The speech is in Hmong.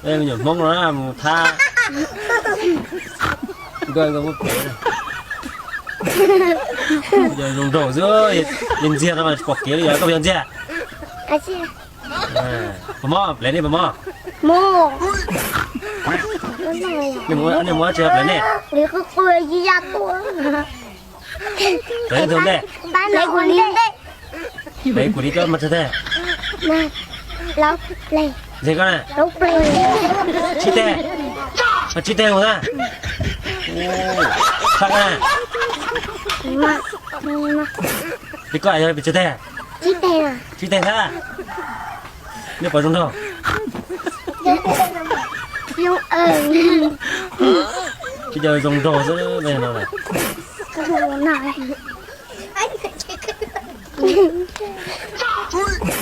Me nyuam Hmoob no mus thab nkauj nkauj muab plev. Yog zoo nraug xwb, yog ntxiag no mas tsis pom kev li, yog koj yog ntxiag. Puas mob plev nej puas mob? Nej mus dab tsi plev nej? Plev tus ntej. Plev kuv li koj mas tsawg teg? Ntxiag koj na? Tsib teg. Mas tsib teg mus na. Tshaj koj na. Li koj yog pes tsawg teg? Tsib teg thiab. Nej puas zoo nraug? Tsis yog zoo nraug xwb no.